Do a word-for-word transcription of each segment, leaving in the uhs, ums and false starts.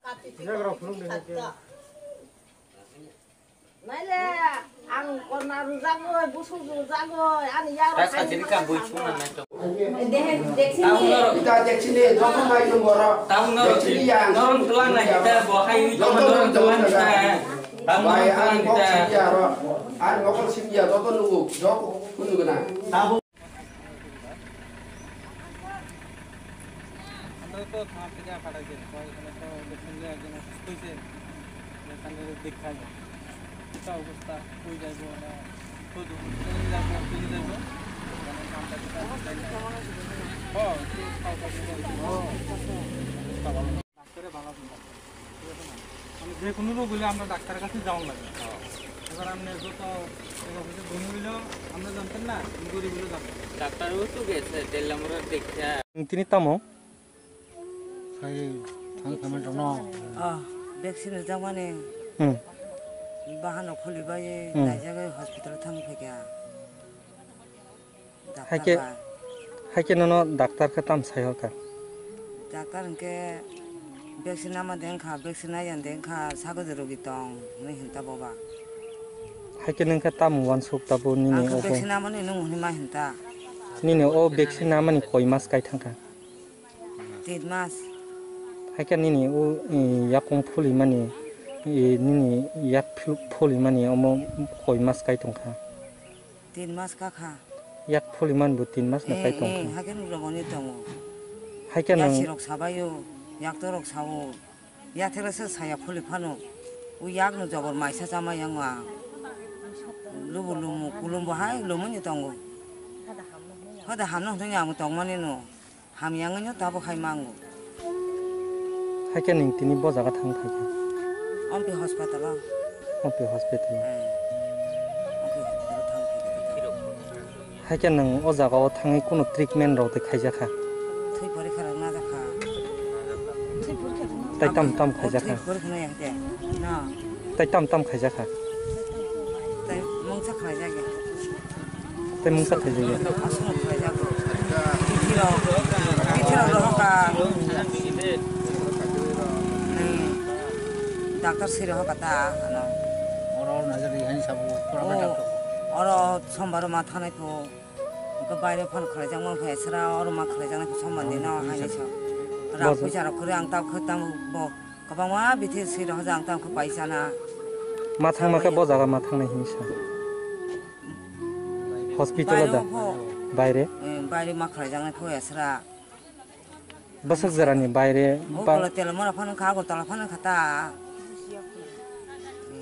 Naile, ang kona rwjagwi, busuk rwjagwi, ani yaro. Ta sajini ka bui chuna nai to. Dehe, deksi ni. Ita deksi ni, joto mai tong boro. Tahu no. Deksi ni yang. Norong tulang na kita, bo hai wi joto norong tulang kita. Tahu norong tulang kita. Ani mokol sipya, joto nugu, joto kunu guna. আমরা তো থানা থেকে পাঠাই দিই, তো এখানে তো দেখছেন যে একজন অসুস্থ হয়েছে, এখানে দেখা যায়। এটা অবস্থা, কই যাইবো, না কই যাইবো, কই যাইবো, কই যাইবো? মানে আমরা তো জানি না। ও, একটু খাওয়া দাওয়া করবো। ও, আচ্ছা, আচ্ছা। অবস্থা ভালো না। ডাক্তারে ভালো আছেন, ডাক্তার। ঠিক আছে না? মানে যে কোনো রোগ হলে আমরা ডাক্তারের কাছে যাওয়া লাগে। এবার আপনি যত এই অফিসে ধনী হইলেও আমরা জানতেন না, গরিব হইলেও জানতেন। ডাক্তারও তো গেছে, তেল আমরা দেখে। Tini tamo? Sai thang thangma jono. Ah, vaccine rijak mani. Hmm. Bahano khuli bai, Hmm. Naijagwi hospital thang phaikha. Haikhe, Doctor bai. Haikhe nono doctor khe tam sai horkha? Doctor hinkhe vaccine nama de wngkha, vaccine naiya de wngkha, sagodi rogi tong hinwi hinta boba. Haikhe nwng khe tamo uansuk tabuk nini Ang khe obo? Vaccine namani nwng hinwi ma hinta. Nini o vaccine namani koi mas kai thangkha? Tin mas. Haikhe nini o, i, yakung phulimani, i, nini yak phu-, phulimani omo koi mas kai tongkha? Tin mas kakha. Yak phuliman bo tin mas na Eh, kai tongkha? Eh, haikhe nukjagoni tongo. Haikhe nang Yasi rok sabaio, yakto rok sao. Yathela se saya phuli phano. O yak no jobor maisa chama yang a. Lubu lumu, kulumbo hai lumuni tongo. Hoda hamno hwnwi ang tongmani no. Hamya wngwi no tabuk hai mango. Haikhe nwng tini bo jaga thang phaikha? Ompi hospital o. Ompi hospital o. Eh. Ompi hospital o thang phaikha. Haikhe nwng o jaga o thangwi kunu treatment rok de khaijakha? Thwi porikha rok najakha. Tei tam tam khaijakha? Thwi porikha nai hake. Na. Tei tam tam khaijakha? Tei mungsa khlaijak ya. Tei mungsa khlaijak ya. Aswk khlaijak. Bithi rok, bithi rok rohor ka. Ni doctor swi rohor ka ta ano. Oro naijak ya hani sabo, pura Oh, doctor. Oro sombar ma thanai pho. Ko baire phone khlaijak man phai sra oro ma khlaijak nai pho sombar ni no hani sa. Rang Bojo. Puisa rok khuri ang ta khwtam bo. Kwbangma bithi swi rok jang tang khe paisa na. Ma thangma khe bo jaga ma thangnai hinwi sa. Hospital o da? Baire o pho. Baire? Eh, baire ma khlaijaknai pho esra. Bwswk jora ni baire ba? Agartala mora phano kha, Agartala phano kha ta.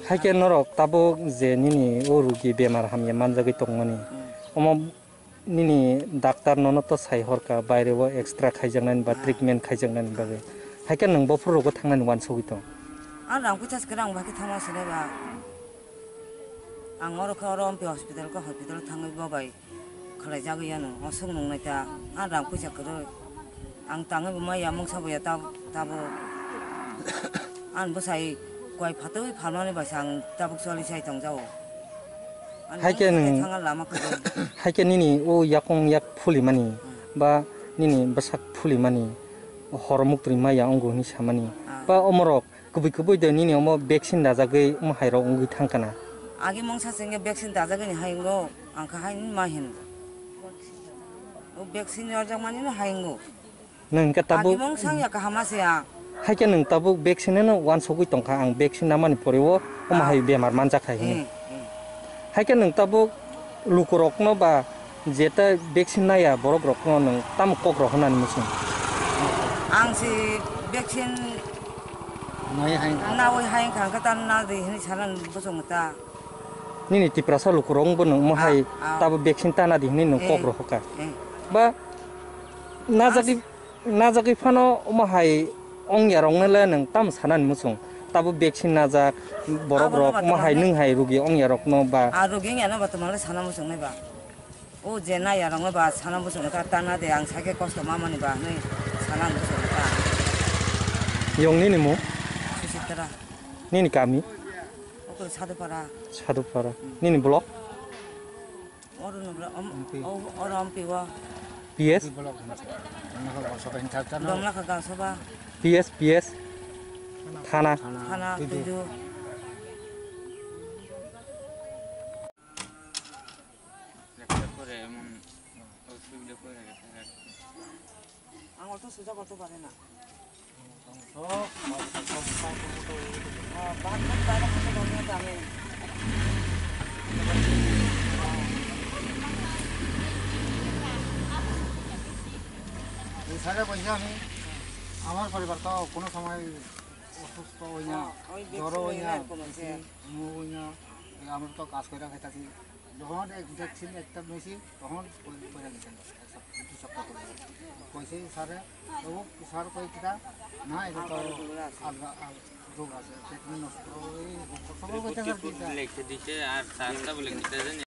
Haikhe norok tabuk je nini o rugi bemar hamya manjagwi tongmani. Hmm. Omo Nini doctor nono to sai horka, baire o extra khaijaknani ba Ah. treatment khaijaknani bagwi. Haikhe nwng bophuru rogo thangnani uansugwi tong? Ang rang puisa se kwrwi ang bahai khe thangma sinai ba. Ang oro khe oro ompi hospital khe hospital thangwi bo bai khlaijagwi yano. Oswk nungnai ta. Ang rang puisa kwrwi. Ang tangwi bo maya mungsa bo ya tab-, tabuk. Ang bwsai koi phatwi phalmani bai se ang tabuk choli sai tongjago. Haikhe nwng, haikhe nini o yakung yak phulimani ba nini bwsak phulimani hor muktwi maya wngo hwnwi samani ba omorok kubui kubui de nini omo vaccine dajagwi omo hairok wngwi thangkana. Agi mungsa se wngkhe vaccine dajagwi ni hai wngo, ang khe hai ma hino. O vaccine rwjakmani no hai wngo. Nwng hwnkhe tabuk Agi mung sang ya kaham se ya. Haikhe nwng tabuk vaccine no uansugwi tongkha, ang vaccine namani pore o omo hai bemar manjak hai hwnwi. Hmm, hmm. Haikhe nwng tabuk lukurokno ba jeta vaccine naya borokrokno nwng tamo kok rw hwnani muchung? Ang se vaccine nawi hai wngkha hwnkhe ta na di hwnwi sana muchung ta. Nini Tiprasa lukurok wngbo nwng omo hai tabo vaccine tana di hwnwi nwng kok rw hwnkha. Eh. Ba najagwi Najagwi phano omo hai ongya rokno le nwng tamo sanani muchung? Tabo vaccine najak borok rok omo hai nwng hai rugi ongya rokno ba. A rugi ongya no ba twmale sana muchung nai ba. O je naya rokno ba sana muchung ta tana de ang sakhe kosto mamani ba hwnwi sana muchung ta. Yong nini mung? Susitra. Nini kami? Okol Sadupara. Sadupara. Hmm. Nini block? Oro nubra, om, Ompi. O, oro ompi o. P S? Block hwnwi se. Ang nokha Gangsaba. Dongla kha Gangsaba. P S, P S. থানা। থানা, দুই দিন। দুই দিন। একটা করে এমন অসুবিধা করে গেছে। আঙুল তো সোজা করতে পারে না। সব, সব, সব, সব, সব, সব। হ্যাঁ, বাদ বাদ বাইরে হাতে ধরে না তো আমি। এই স্যারে বলছে আমি, আমার পরিবার তো কোনো সময় অসুস্থ হই না, হ্যাঁ, ওই জ্বরও হই না, ভ্যাকসিন হই না, কোনো বেশি যে। মুখ হই না, এই আমরা তো কাজ করে খাইতেছি। যখন এক ভ্যাকসিন একটা মেশিন, তখন পড়ে, পড়ে গেছেন, এক সপ্তাহ, দুই সপ্তাহ পরে। কইছে স্যারে, তবু স্যার কই কিতা, না, এটা তো আলগা, আল-, রোগ আছে, ট্রিটমেন্ট নষ্ট, এই রোগ তো সবাই কইতে পারে কি এটা। লিখে দিছে আর স্যারটা বলে কিতা জানি